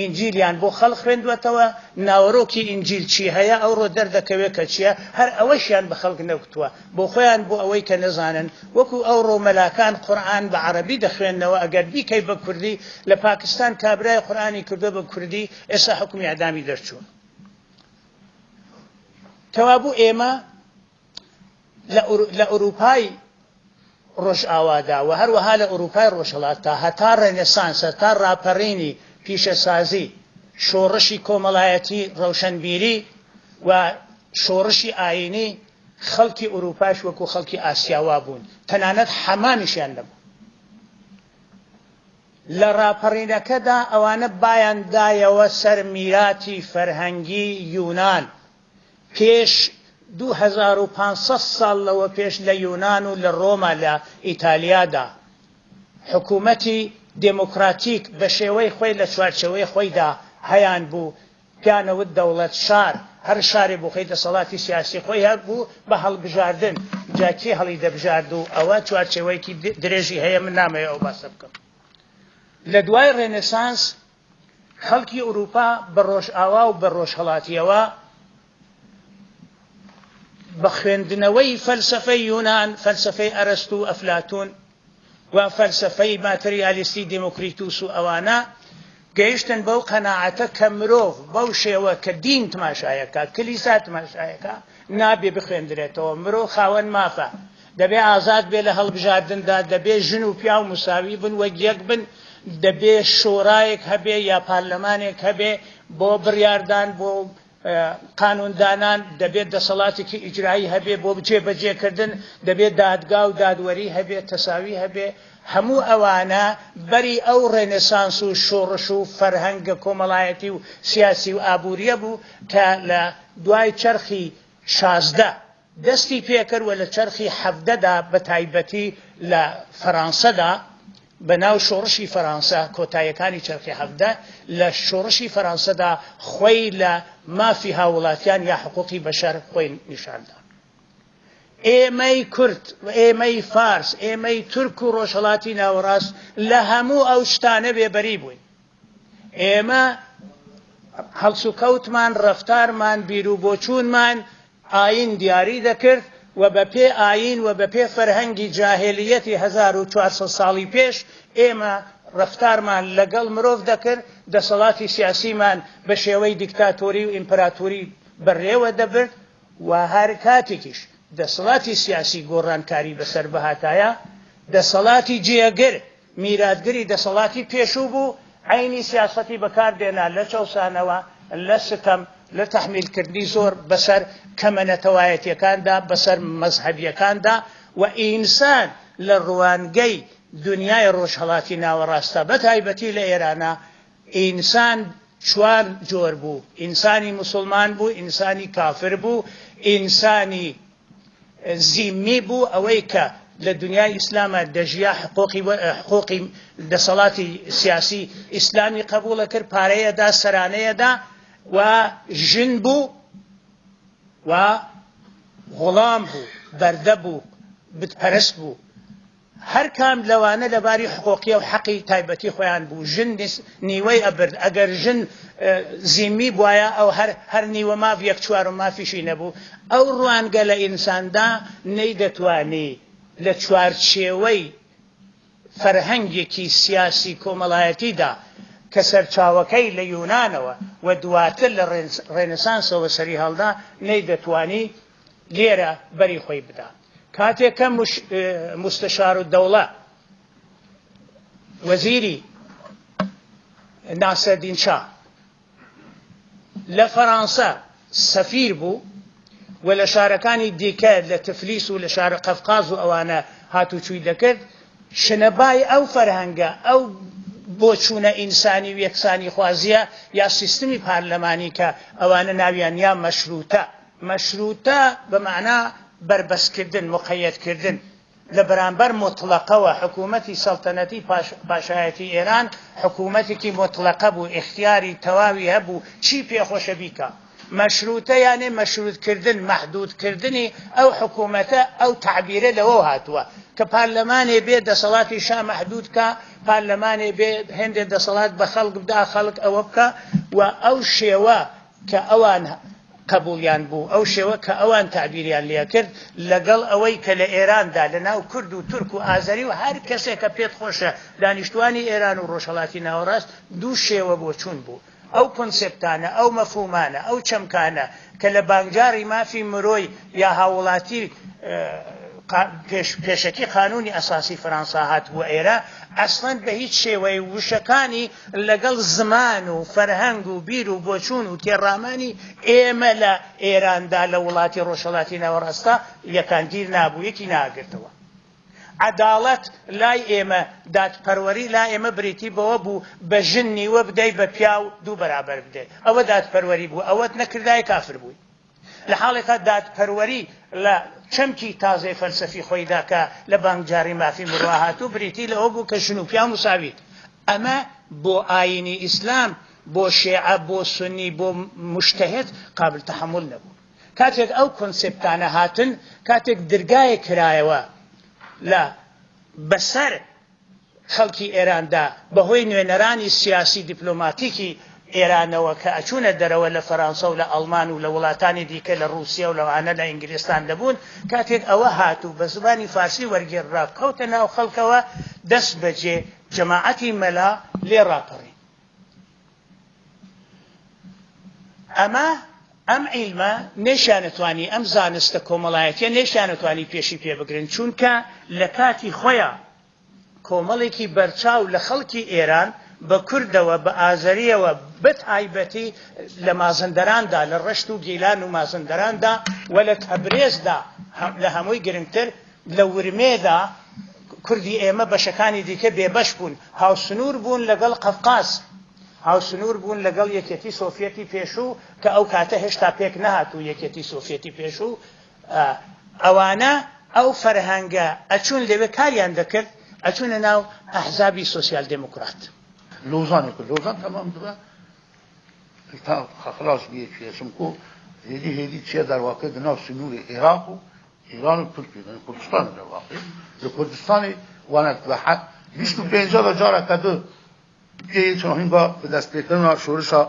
ئینجیلیان بۆ خەڵک خوێندووەتەوە، ناوەرۆکی ئینجیل چی هەیە ئەوڕۆ دەردەکەوێ کە چییە، هەر ئەوەشیان بە خەڵک نەگوتووە. بۆ خۆیان بۆ ئەوەی کە نەزانن وەکو ئەوڕۆ مەلاکان قورئان بە عەڕەبی دەخوێننەوە ئەگەر بیکەی بە کوردی لە پاکستان کابرای قورئانی کردوە بە کوردی ئێستا حوکمی ئیعدامی دەرچووە کەوابوو ئێمە لە ئەوروپای ڕۆژئاوادا و هەروەها لە ئەوروپای ڕۆژهەڵاتدا هەتا ڕێنێسانس هەتا ڕاپەڕینی پیشەسازی شۆڕشی کۆمەڵایەتی ڕەوشەنبیری و شۆڕشی ئایینی خەڵکی ئورووپاش وەکوو خەڵکی ئاسیا وا بوون، تەنانەت حەمامیشیان نەبوو. لە ڕاپەڕینەکەدا ئەوانە بایان دایەوە سەر میراتی فەرهەنگی یونان. پێش 2500 ساڵ لەوە پێش لە یونان و لە ڕۆما لە ئیتالیادا حکوومەتی دێموکراتیک بە شێوەی خۆی لە چوارچێوەی خۆیدا هەیان بوو پیانەوت دەوڵەت شار، هەر شارێ بۆ خۆی دەسەڵاتی سیاسی خۆی هەبوو بە هەڵبژاردن، جا کێ هەڵی دەبژارد و ئەوە چوارچێوەیەکی درێژی هەیە من نامەوێ ئەو باسە بکەم. لە دوای ڕێنێسانس خەڵکی ئورووپا بە ڕۆژئاوا و بە ڕۆژهەڵاتیەوە بە خوێندنەوەی فەلسەفەی یونان، فەلسەفەی ئەرەستوو و ئەفلاتوون و فەلسەفەی ماتریالیستی دێمۆکریتوس و ئەوانە، گەیشتن بەو قەناعەتە کە مرۆڤ بەو شێوە کە دین تماشایەکا، کلیسا تماشایەکا، نابێ بخوێندرێتەوە. مرۆڤ خاوەن مافە، دەبێ ئازاد بێ لە هەڵبژاردندا، دەبێ ژن و پیاو مساوی بن، وەک یەک بن، دەبێ شۆرایەک هەبێ یا پارلەمانێک هەبێ بۆ بڕیاردان، بۆ قانوندانان، دەبێت دەسەڵاتێکی ئیجرایی هەبێ بۆ جێبەجێکردن، دەبێت دادگا و دادوەری هەبێ، تەساوی هەبێ، هەموو ئەوانە بەری ئەو ڕێنێسانس و شۆڕش و فەرهەنگە کۆمەڵایەتی و سیاسی و ئابوورییە بوو کە لە دوای چەرخی 16 دەستی پێکرد و لە چەرخی حەڤدەدا بە تایبەتی لە فەرانسەدا بە ناو شۆڕشی فەرانسە کۆتاییەکانی چەرخی 17 لە شۆڕشی فەرانسەدا خۆی لە مافی هاووڵاتیان یا حقوقی بەشەر خۆی نیشاندا. ئێمەی کورد، ئێمەی فارس، ئێمەی تورک و ڕۆژهەڵاتی ناوەڕاست لە هەموو ئەو شتانە بێبەری بووین. ئێمە هەڵسوکەوتمان، ڕەفتارمان، بیروبۆچوونمان ئایین دیاری دەکرد و بە پێ ئایین و بە پێ فەرهەنگی جاهێلییەتی 1400 ساڵی پێش ئێمە ڕەفتارمان لەگەڵ مرۆڤ دەکرد، دەسەڵاتی سیاسیمان بە شێوەی دیکتاتۆری و ئیمپراتۆری بەڕێوە دەبرد و هەر کاتێکیش دەسەڵاتی سیاسی گۆڕانکاری بەسەر بهاتایە، دەسەڵاتی جێگر میراتگری دەسەڵاتی پێشوو بوو، عەینی سیاسەتی بەکار دێنا لە چەوسانەوە، لە ستەم، لە تەحمیلکردنی زۆر بەسەر کەمە نەتەوایەتیەکاندا، بەسەر مەزهەبیەکاندا و ئینسان لە ڕوانگەی دونیای ڕۆژهەڵاتی ناوەڕاستدا بە تایبەتی لە ئێرانا ئینسان چوار جۆر بوو، ئینسانی موسوڵمان بوو، ئینسانی کافر بوو، ئینسانی زیممی بوو، ئەوەی کە لە دنیای ئیسلاما دەژیا حقوقی حقوقی دەسەڵاتی سیاسی ئیسلامی قبوڵ ئەکرد، پارەی ئەدا، سەرانەی ئەدا و ژن بوو و غوڵام بوو، بەردە بوو. بتپەرست بوو. هەر کام لەوانە لە باری حقوقیەو حەقی تایبەتی خۆیان بوو، ژن نیوەی ئەبرد، ئەگەر ژن زیمی بوایە ئەو هەر هەر نیوە ماف یەک چوارم مافیشی نەبوو، ئەو ڕوانگە لە ئینساندا نەیدەتوانی لە چوارچێوەی فەرهەنگێکی سیاسی کۆمەڵایەتیدا کە سەرچاوەکەی لە یونانەوە و دواتر لە ڕێنسانسەوە سەریهەڵدا نەیدەتوانی لێرە بەری خۆی بدا. کاتێک کە موستەشارودەوڵە وەزیری ناسرەدین شا لە فەرانسە سەفیر بوو و لە شارەکانی دیکە لە تفلیس و لە شارە قەفقاز و ئەوانە هاتوچووی دەکرد، شنەبای ئەو فەرهەنگە، ئەو بۆچوونە ئینسانی و یەکسانیخوازییە یا سیستمی پارلەمانی کە ئەوانە ناویان یا مەشرووتە، مەشرووتە بە مەعنا بەربەستکردن، موقەیەدکردن، لە بەرامبەر موتڵەقەوە، حکوومەتی سەڵتەنەتی پاشایەتی ئێران حکوومەتێکی موتڵەقە بوو، ئیختیاری تەواوی هەبوو چی پێ خۆشە بیکا. مەشرووتە یانێ مەشرووتکردن، مەحدوودکردنی ئەو حکوومەتە، ئەو تەعبیرە لەوەوە هاتووە کە پارلەمانێ بێ دەسەڵاتی شا مەحدوود کا، پارلەمانێ بێ هێندێ دەسەڵات بە خەڵک بدا، خەڵک ئەوە بکا و ئەو شێوە کە ئەوان قەبووڵیان بوو، ئەو شێوە کە ئەوان تەعبیریان لێ کرد، لەگەڵ ئەوەی کە لە ئێراندا لە ناو کورد و تورک و ئازەری و هەر کەسێک کە پێت خۆشە دانیشتووانی ئێران و ڕۆژهەڵاتی ناوەڕاست دوو شێوە بۆچوون بوو. ئەو کۆنسێپتانە، ئەو مەفهوومانە، ئەو چەمکانە کە لە بانگجاڕی مافی مرۆی یا هاووڵاتی پێشەکی قانوونی ئەساسی فەرانسا هاتبووە ئێرە، ئەسڵەن بە هیچ شێوەیەک وشەکانی لەگەڵ زمان و فەرهەنگ و بیر و بۆچوون و تێڕامانی ئێمە لە ئێراندا لە وڵاتی ڕۆژهەڵاتی ناوەڕاستدا یەکانگیر نابوو، یەکی ناگرتەوە. عەداڵەت لای ئێمە، دادپەروەری لای ئێمە بریتی بەوە بوو بە ژن نیوە بدەی بە پیاو دوو بەرابەر بدەی. ئەوە دادپەروەری بوو، ئەوەت نەکردایە کافر بووی. لە حاڵێکا دادپەروەری لە چەمکی تازەی فەلسەفی خۆیدا کە لە بانگجاڕی مافی مرۆ هاتوو بریتی لەوە بوو کە ژن و پیاو مساوین. ئەمە بۆ ئایینی ئیسلام، بۆ شێعە، بۆ سوننی، بۆ موجتەهید قابل تەحەمول نەبوو. کاتێک ئەو کۆنسێپتانە هاتن، کاتێک درگایەک کرایەوە لە بەسەر خەڵکی ئێراندا بەهۆی نوێنەرانی سیاسی دیپلۆماتیکی ئێرانەوە کە ئەچوونە دەرەوە لە فەرانسە و لە ئەڵمان و لە وڵاتانی دیکە لە ڕووسیە و لەوانە لە ئینگلستان دەبوون، کاتێک ئەوە هات و بە زبانی فارسی وەرگێڕرا کەوتە ناو خەڵکەوە دەست بەجێ جەماعەتی مەلا لێ ڕاپەڕین. ئەمە ئەم عیلمە نەیشیانەتوانی ئەم زانستە کۆمەڵایەتیە نەیشیانەتوانی پێشی پێ بگرن چونکە لە کاتی خۆیا کۆمەڵێکی بەرچاو لە خەڵکی ئێران بە کوردەوە بە ئازەریەوە بە تایبەتی لە مازندەراندا لە ڕەشت و گیلان و مازندەراندا و لە تەبرێزدا لە هەمووی گرنگتر لە ورمێدا کوردی ئێمە بەشەکانی دیکە بێبەش بوون، هاوسنوور بوون لەگەڵ قەفقاز، هاوسنوور بوون لەگەڵ یەکێتی سۆفیەتی پێشوو کە ئەو کاتە هێشتا پێک نەهاتوو یەکێتی سۆفیەتی پێشوو، ئەوانە ئەو فەرهەنگە ئەچوون لەوێ کاریان دەکرد، ئەچوونە ناو ئەحزابی سۆسیال دێموکرات. لۆزانێ کرد، لۆزان تەمام دبە تا خەلاس بیە چیە سمکۆ هێدی هێدی چیە دەرواقع دناو سنووری عێراق و ئیران و تورکیە یعنی کوردستان لە واقع لە کوردستانی وانە بە 25 بە جارە کە دو پێ چۆن با بە دەست پێکردن شۆرشا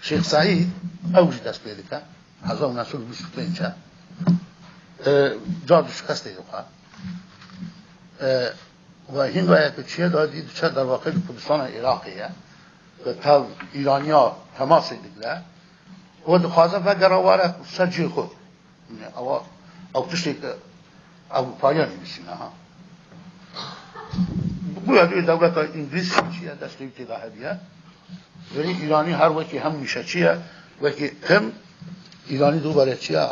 شێخ سعید ئەوش دەست پێ دەکە 1925 جار شکستێ دخوا و هین وایە کە چیە دادی چە در واقع کوردستان عێراقیە تا ئیرانیا تەماسی دگرە و دخوازە بەگەڕە وارە سەر جێ خۆ ئەوە ئەو تشتێک کە ئەوروپاییان نووسینە ها بۆیە دوێ دەولەتە ئینگلیس چییە دەستی تێدا هەبیە وەلی ئیرانی هەر وەکی هەم میشە چییە وەکی هەم ئیرانی دووبارە چییە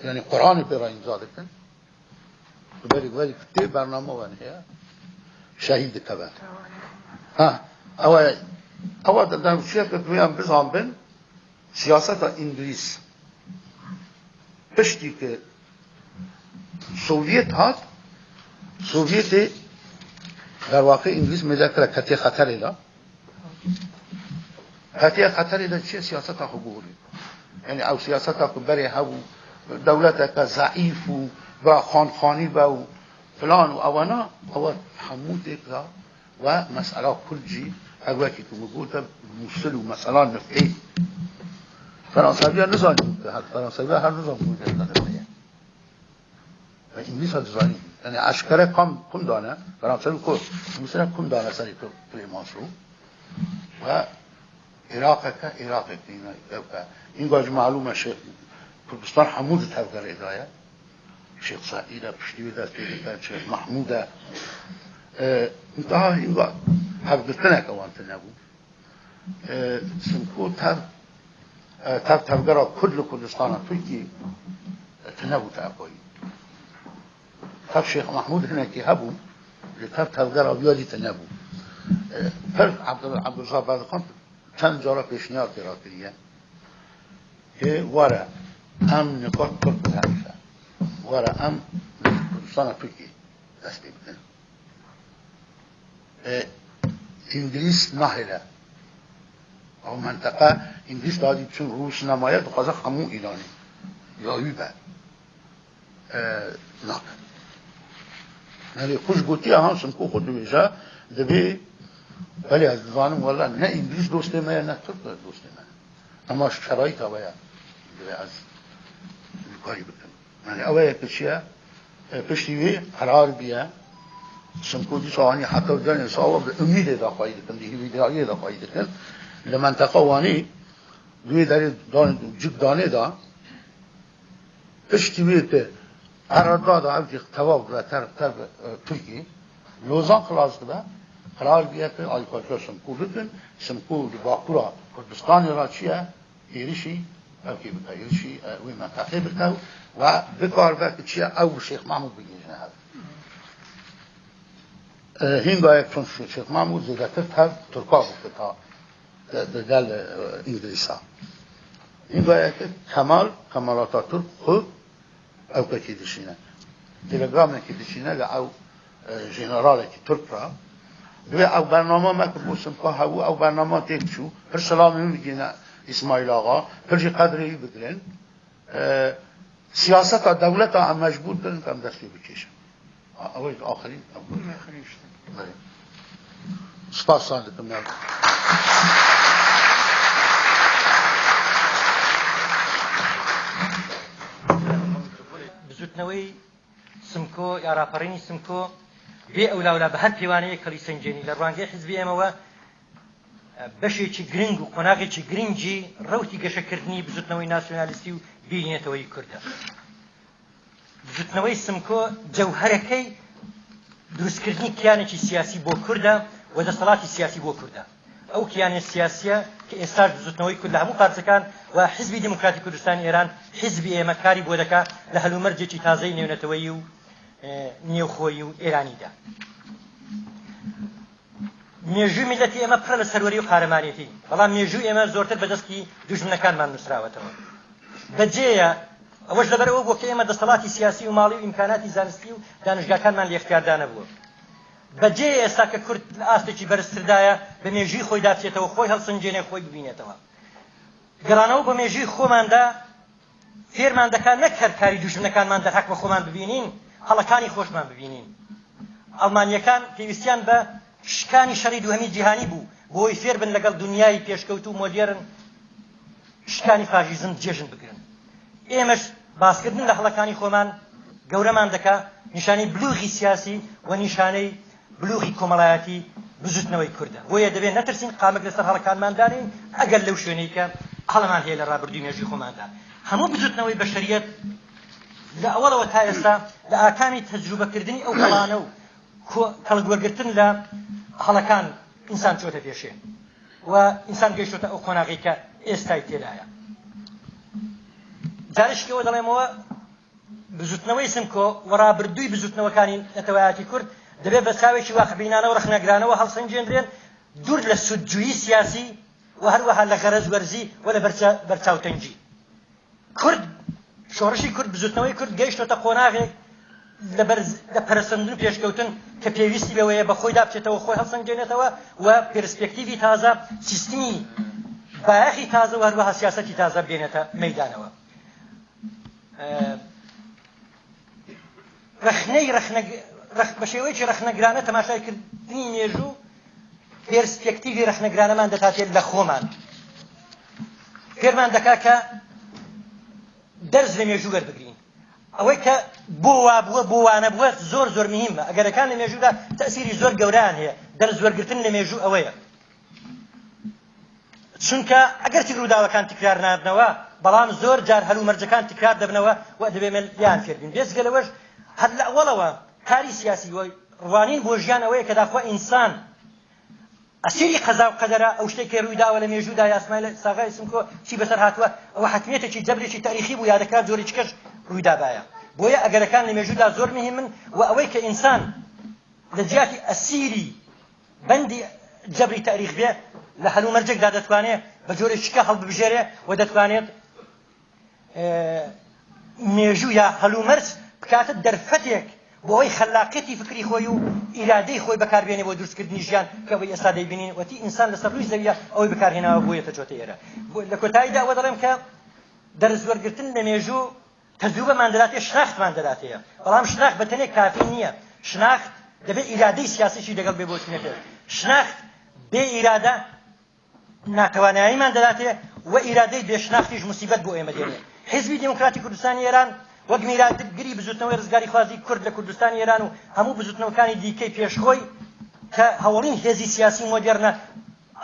یعنی قورآانی پێ ڕا ئیمزا دەکەن بەری وەری تێ بەرنامەوان هەیە شەهید دکەبە ها ئەوە ئەوە دەدەم چیە کە دویان بزان بن سیاسەتا ئینگلیز پشتی کە سۆڤیەت هات سۆڤیەتێ در واقع ئینگلیز مێدا کرا کەتێ خەتەرێ دا کەتێ خەتەرێ دا چیە سیاسەتا خۆ گۆڕی یعنی ئەو سیاسەتا کو بەرێ هەبوو دەولەتەکە زەعیف و با خانخانی بە و پلان و ئەوەنا ئەوە هەموو تێکدا و مەسئەلا کورد جی هەر وەکی کو من گوتە موسل و مەسئەلا نفتێ فەرانسەویا نزانی بوو کە هەر فەرانسەویا هەر نزان بوو لە نفتێ و ئینگلیس دزانی یعنی ئاشکرا کام کم دانە فەرانسەوی کو موسل کم دانە سەری کلێمانسو و عێراقەکە عێراقێک ئینگاج معلومە شێخ کوردستان هەموو تەڤگەرێدایە شێخ سەعیدە پشتی وی دەست پێ دەکات شێخ مەحموودە انتها هینگا هەڤگرتنێک ئەوان تنەبوو سمکۆ تەڤ تەڤ تەڤگەرا کورد لە کوردستانە تورکی تنەبوو تا ئەپۆی تەڤ شێخ مەحموود هەنێکی هەبوو لە تەڤ تەڤگەرا ویادی تنەبوو پر عەبدولڕەزا بەدرخان چەند جارە پێشنیار پێرا کریە کە وەرە ئەم نکات کورد بهەمیشە وەرە ئەم کوردستانە تورکی دەست پێ بکەن ئینگلیس ناهێلە ئەو منطقە ئینگلیس دادی چون روس نمایە دخوازە هەموو ئیرانی یاوی بە ناکەن یعنی خوش گوتی هەم سمکو خود دبێژە دەبێ بەلێ ئەز دزانم وەلا نە ئینگلیس دۆستێ مەیە نە تورک دۆستێ مەیە ئەماش شەرایت ئەوەیە دەبێ ئەز کاری بکەم یعنی ئەوەیە کە چییە پشتی وێ قرار بیە سمکو دیسانی حتی دەنێ ساوە بە ئومیدێ داخوایی دەکەن دی هیویداریێ داخوایی دەکەن لە منطقە وانی دوێ دەرێ جگ دانێدا پشتی وێ کە قەراردا ئەو تەواو بە تەر تەر تورکی لۆزان خلاص دبە قرار بیە کە ئالیکاریا سمکو بکەن سمکو لە باکوورا کوردستانی را چییە هێرشی ئەوکی بکە هێرشی وی منطقه بکە و بکار بە کە چییە ئەو شێخ مەحموود بگێژنە هەر هینگایەک چون شێخ مەحموود زێدەتر تەر تورکا بوو کە تا دەگەل ئینگلیسا هینگایەک کەمال کەمال ئاتاتورک خو ئەو کەکی دشینە تەلەگرامێکی دشینە لە ئەو ژەنەرالێکی تورک را دوێ ئەو بەرنامە مە کە بۆ سمکۆ هەبوو ئەو بەرنامە تێک چوو پر سەلامی من بگینە ئیسماعیل ئاغا پرژی قەدرێ بگرن سیاسەتا دەولەتا ئەم مەجبور کردن کە ئەم دەستی بکێشن ئەوەی ئاخرین سپاسان دەکەم. بزوتنەوەی سمکۆ یا ڕاپەڕینی سمکۆ بێ ئەولاولا بە هەر پێوانەیەک هەڵیسەنگێنی لە ڕوانگەی حزبی ئێمەوە بەشێکی گرنگ و قۆناغێکی گرنگی ڕەوتی گەشەکردنی بزوتنەوەی ناسیۆنالیستی و بیری نەتەوەیی کوردە. بزوتنەوەی سمکۆ جەوهەرەکەی دروستکردنی کیانێکی سیاسی بۆ کوردە و دەسەڵاتی سیاسی بۆ کوردە. ئەو کیانە سیاسیە کە ئێستاش بزوتنەوەی کورد لە هەموو پارچەکان و حیزبی دیموکراتی کوردستانی ئێران حیزبی ئێمە کاری بۆ دەکا لە هەلومەرجێکی تازەی نێونەتەوەیی و نێوخۆیی و ئێرانیدا. مێژووی میللەتی ئێمە پڕە لە سەروەری و قارەمانێتی، بەڵام مێژووی ئێمە زۆرتر بە دەستی دوژمنەکانمان نووسراوەتەوە. بەجێیە، ئەوەش لەبەر ئەوە بووە کە ئێمە دەستەڵاتی سیاسی و ماڵی و ئیمکاناتی زانستی و دانشگاکانمان لە ئیختیاردا نەبووە. بەجێیە ئێستا کە کورد لە ئاستێکی بەرزتردایە، بە مێژووی خۆیدا بچێتەوە، خۆی هەڵسەنگێنێ، خۆی ببینێتەوە. گەڕانەوە بە مێژووی خۆماندا فێرمان دەکات نەک هەر کاری دوژمنەکانمان دەرهەق بە خۆمان ببینین، هەڵەکانی خۆشمان ببینین. ئەڵمانییەکان پێویستیان بە شکانی شەڕی دووهەمی جیهانی بوو بۆ ئەوەی فێربن لەگەڵ دونیای پێشکەوتوو و مۆدێرن شکانی فاشیزم جێژن بگرن. ئێمەش باسکردن لە هەڵەکانی خۆمان گەورەمان دەکا، نیشانەی بلوغی سیاسی و نیشانەی بلوغی کۆمەڵایەتی بزوتنەوەی کوردە. بۆیە دەبێ نەترسین قامک لەسەر هەڵەکانمان دانێین، ئەگەر لەو شوێنەی کە هەڵەمان هەیە لە ڕابردووی مێژووی خۆماندا. هەموو بزوتنەوەی بەشەریەت لە ئەوەڵەوە تا ئێستا لە ئاکامی تەجروبەکردنی ئەو هەڵانە و کەڵک وەرگرتن لە هەڵەکان ئینسان چۆتە پێشێ و ئینسان گەیشتۆتە ئەو قۆناغەی کە ئێستای تێدایە. جارێکی ئەوە دەڵێمەوە بزوتنەوەی سمکۆ و ڕابردووی بزوتنەوەکانی نەتەوایەتی کورد دەبێت بە چاوێکی واقعبینانە و ڕەخنەگرانەوە هەڵسەنگێنرێن، دوور لە سوودجویی سیاسی و هەروەها لە غەرەز وەرزی و لە بەرچاوتەنگی. کورد، شۆڕشی کورد، بزوتنەوەی کورد گەیشتۆتە قۆناغێک لە بەرز لە پەرەسەندن و پێشکەوتن کە پێویستی بەوەیە بە خۆیدا بچێتەوە، خۆی هەڵسەنگێنێتەوە و پێرسپێکتیڤی تازە، سیستمی بایەخی تازە و هەروەها سیاسەتی تازە بێنێتە مەیدانەوە. ڕەخنەی بە شێوەیەکی ڕەخنەگرانە تەماشای کردنی مێژوو پێرسپێکتیڤی ڕەخنەگرانەمان دەکاتێت لە خۆمان، فێرمان دەکات کە دەرس لە مێژوو وەربگرین. ئەوەی کە بۆ وا بووە بۆ وا نەبووە زۆر زۆر مهمە. ئەگەرەکان لە مێژوودا تەئسیری زۆر گەورەیان هەیە. دەرس وەرگرتن لە مێژوو ئەوەیە، چونکە ئەگەرچی ڕووداوەکان تکرار نابنەوە، بەڵام زۆر جار هەلومەرجەکان تکرار دەبنەوە و دەبێ ئێمە لێیان فێر بین. بێجگە لەوەش هەر لە ئەوەڵەوە کاری سیاسی و ڕوانین بۆ ژیان ئەوەیە کە داخوا ئینسان ئەسیری قەزا و قەدەرە، ئەو شتەی کە ڕوویداوە لە مێژوودا یا سمایل ساغای سمکۆ چی بەسەر هاتووە، ئەوە حەتمیەتێکی جەبرێکی تاریخی بوو یا دەکرا جۆرێکی کەش ڕوویدابایە. بۆیە ئەگەرەکان لە مێژوودا زۆر مهمن و ئەوەی کە ئینسان لە جیاتی ئەسیری بەندی جەبری تاریخ بێ لە هەلومەرجێکدا دەتوانێ بە جۆرێکی کە هەڵببژێرێ و دەتوانێت مێژوو یا هەلومەرج بکاتە دەرفەتێک بۆ ئەوەی خەلاقیەتی فکری خۆی و ئیرادەی خۆی بەکاربێنێ بۆ دروستکردنی ژیان کە ئەوەی ئێستا دەیبینین وەتی ئینسان لەسەر ڕووی زەویە ئەوەی بەکارهێناوە بۆیەتە چۆتە ئێرە. لە کۆتاییدا ئەوە دەڵێم کە دەرس وەرگرتن لە مێژوو تەجروبەمان دەداتێ، شناختمان دەداتێ، بەڵام شناخت بە تەنێ کافی نییە. شناخت دەبێت ئیرادەی سیاسیشی لەگەڵ بێ بۆ چوونە پێش. شناخت بێ ئیرادە ناتواناییمان دەداتێ و ئیرادەی بێ شناختیش موسیبەت بۆ ئێمە دێنێ. حیزبی دێموکراتی کوردستانی ئێران وەک میراتگری بزووتنەوەی ڕزگاریخوازی کورد لە کوردستانی ئێران و هەموو بزووتنەوەکانی دیکەی پێش خۆی کە هەوەڵین هێزی سیاسی مۆدێرنە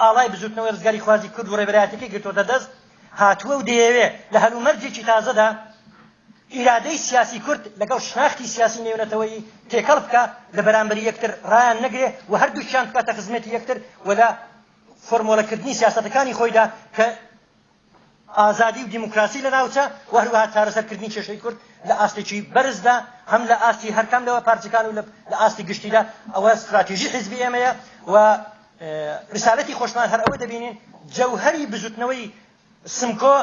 ئاڵای بزووتنەوەی ڕزگاریخوازی کورد و ڕێبەرایەتیەکەی گرتۆتە دەست، هاتووە و دەیەوێ لە هەلومەرجێکی تازەدا ئیرادەی سیاسی کورد لەگەڵ شناختی سیاسی نێونەتەوەیی تێکەڵ بکا، لە بەرامبەری یەکتر ڕایان نەگرێ و هەردووکیان بکاتە خزمەتی یەکتر و لە فۆرمۆلەکردنی سیاسەتەکانی خۆیدا کە ئازادی و دیموکراسی لە ناوچە و هەروەها چارەسەرکردنی کێشەی کورد لە ئاستێکی بەرزدا هەم لە ئاستی هەرکام لەوە پارچەکان و لە ئاستی گشتیدا ئەوە ستراتیژی حیزبی ئێمەیە و ڕسالەتی خۆشمان هەر ئەوە دەبینین جەوهەری بزوتنەوەی سمکۆ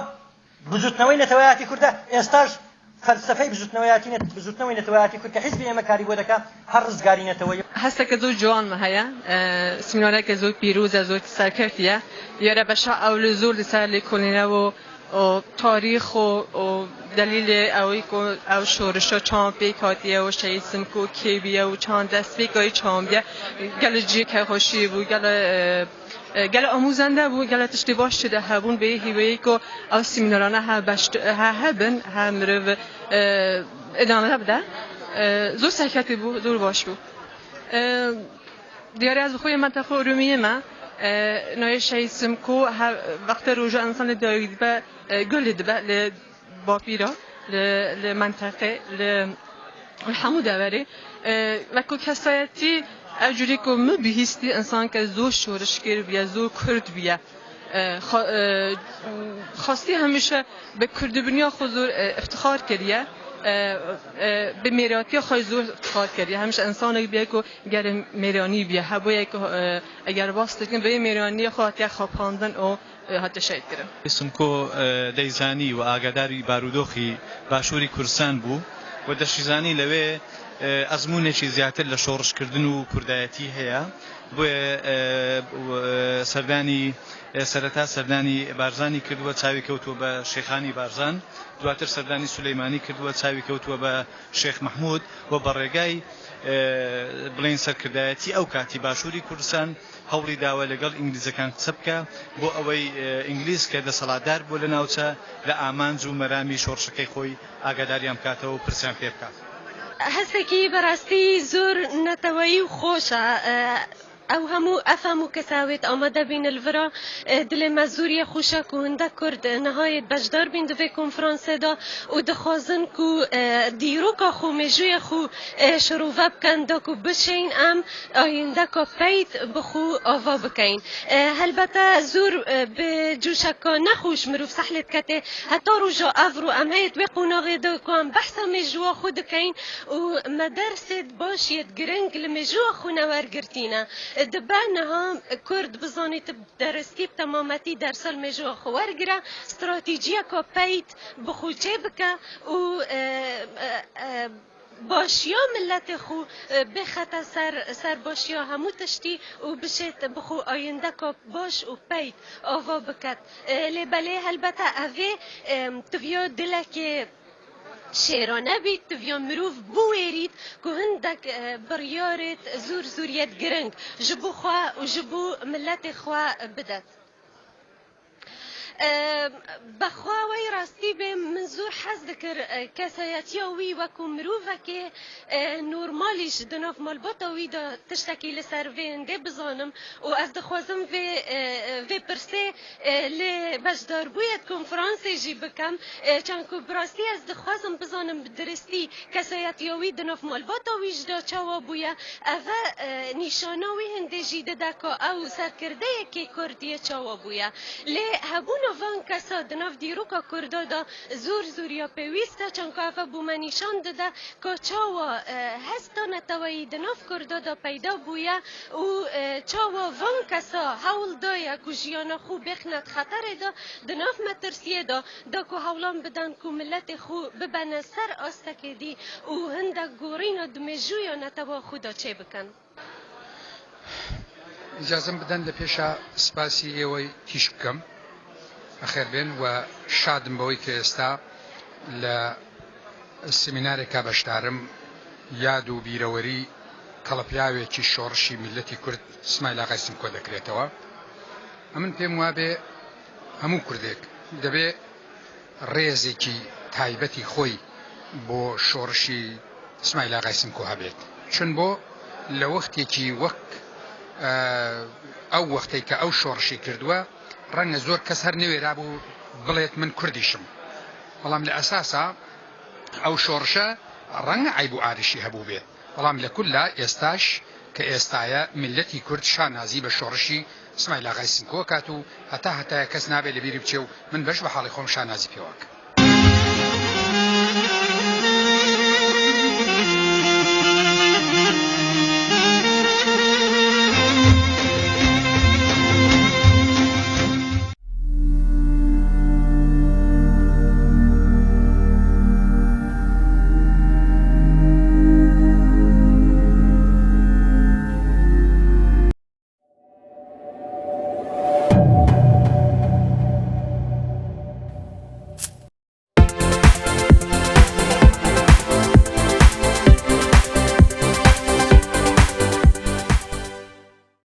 بزوتنەوەی نەتەوایەتی کوردە، ئێستاش فەلسەفەی بزوتنەوەیاتی بزوتنەوەی نەتەوایەتی کورد کە حیزبی ئێمە کاری بۆ دەکا هەر ڕزگاری نەتەوەیی. هەستەکە زۆر جوانمە هەیە سمینارەکە زۆر پیرۆزە زۆر سەرکەفتیە دیارە بەشە ئەول زۆر لەسەر لێکۆڵینەوە و تاریخ و دەلیل ئەوەی کو ئەو شۆرشە چۆن پێک هاتیە و شەهید سمکۆ کێ بیە و چۆن دەست پێکای چۆن بیە گەل جێ کەخۆشی بوو گەل گەل ئاموزەندە بوو گەل تشتی باش تێدا هەبوون بێ هیوەیە کو ئەو سیمینارانە هە بەش هە هەبن هە مرۆڤ ئدامە بدە زۆر سەرکەفتی بوو زۆر باش بوو دیارە از خۆی مەنتەقە ئورومیەمە ناوی شەهید سمکۆ وەختە ڕۆژە ئینسان لە دایک دبە گل دبە لە باپیرە لە مەنتەقێ لە هەموو دەوەرێ وەکو کەسایەتی ئەو جوری کو من بهیستی ئینسان کە زۆر شۆرشگێر بیە زۆر کورد بیە خواستی هەمیشە بە کوردبنیا خۆ زۆر افتخار کردیە بە مێراتیا خۆی زۆر افتخار کردیە هەمیشە ئینسانێک بیە کو گەر مێرانی بیە هەبوویە کو ئەگەر باس دەکەن بە مێرانی خۆ هاتیە خاپاندن و هاتە شەهید کرن. سمکۆ دەیزانی و ئاگاداری بارودۆخی باشووری کوردستان بوو و دەشیزانی لەوێ ئەزموونێکی زیاتر لە شۆڕشکردن و کوردایەتی هەیە، بۆیە سەردانی سەرەتا سەردانی بارزانی کردووە، چاوی کەوتووە بە شێخانی بارزان، دواتر سەردانی سولەیمانی کردووە، چاوی کەوتووە بە شێخ مەحموود و بە ڕێگای بڵێین سەرکردایەتی ئەو کاتی باشووری کوردستان هەوڵی داوە لەگەڵ ئینگلیزەکان قسە بکا بۆ ئەوەی ئینگلیز کە دەسەڵاتدار بووە لە ناوچە لە ئامانج و مەرامی شۆڕشەکەی خۆی ئاگاداریان بکاتەوە و پرسیان پێ بکات. هەستێکی بەڕاستی زۆر نەتەوەیی و خۆشە ئەو هەموو ئەف هەموو کەساوێت ئامادە بین الڤرا دلێ مە زوریە خوشە کو هندە کورد نهایت بەشدار بین دڤێ کۆنفرانسێدا و دخوازن کو دیروکا خو مێژوویە خو شروڤە بکەن داکو بشین ئەم ئایندەکا پەیت بخو ئاڤا بکەین هەلبەتە زور بە جوشەکا نەخوش مروڤ سەحلێت کەتێ هەتا ڕوژا ئەڤرو ئەم هەیت وێ قوناغێ دا کو ئەم بەحسا مێژووا خو دکەین و مە دەرسێت باشیت گرنگ لە مێژووا خو نەوەرگرتینە دبە نها کورد بزانیت دەرستی بتەمامەتی دەرسا لە مێژووا خو وەرگرە ستراتیجیەکا پەیت بخو چێ بکە و باشیا ملەتێ خو بخەتە سەر سەر باشیا هەموو تشتی و بشێت بخو ئایندەکا باش و پەیت ئاڤا بکەت لێ بەلێ هەلبەتە ئەڤێ تڤیا دلەکێ. شێرانە بیت، تڤیا مروڤ بوێریت کو هندەک بڕیارێت زور زوریەت گرنگ ژ بو خوە و ژ بو ملەتێ خوە بدەت. بەخوا وەی ڕاستی بێ من زۆر حەز دکرد کەسایەتیا وی وەکو مروڤەکێ نۆرمالیش دناف مالباتا وی دا تشتەکی لەسەر ڤێ هندێ بزانم و ئەز دخوازم ڤێ ڤێ پرسێ لێ بەشداربوویەت کۆنفرانسێ ژی بکەم چەنکو براستی ئەز دخوازم بزانم درستی کەسایەتیا وی دناف مالباتا ویش دا چاوا بوویە ئەڤە نیشانا وی هندێ ژی ددە کا ئەو سەرکردەیەکێ کوردیە چاوا بوویە لێ هەبوونا ڤان کەسا دناف دیروکا کوردا دا زور زوریا پێویستە چەنکو ئەڤە بوومە نیشان ددە کا چاوا هەستا نەتەوەیی دناف کوردا دا پەیدا بوویە و چاوا ڤان کەسا هەوڵ دایە کو ژیانا خوو بێخنەت خەتەرێ دا دناف مەترسیێ دا دا کو هەوڵان بدەن کو ملەتێ خوو ببەنە سەر ئاستەکێ دی و هندەک گۆڕینا د مێژوویا نەتەوا خوو دا چێ بکەن. ئیجازەم بدەن لە پێشا سپاسی ئێوەی تیش بکەم. بەخێر بێن و شادم بەوەی کە ئێستا لە سمینارێکا بەشدارم یاد و بیرەوەری کەڵەپیاوێکی شۆڕشی میللەتی کورد سمایل ئاغای سمکۆ دەکرێتەوە. ئەمن پێم وابێ هەموو کوردێک دەبێ ڕێزێکی تایبەتی خۆی بۆ شۆڕشی سمایل ئاغای سمکۆ هەبێت چون بۆ لە وەختێکی وەک ئەو وەختەی کە ئەو شۆڕشی کردووە ڕەنگە زۆر کەس هەر نەوێرابوو بڵێت من کوردیشم بەڵام لە ئەساسا ئەو شۆڕشە ڕەنگە عەیب و عاریشی هەبووبێت بەڵام لە کوللا ئێستاش کە ئێستایە میللەتی کورد شانازی بە شۆڕشی سمایل ئاغای سمکۆ ئەکات و هەتا هەتایە کەس نابێ لە بیری بچێ و من بەش بە حاڵی خۆم شانازی پێوە ئەکەم.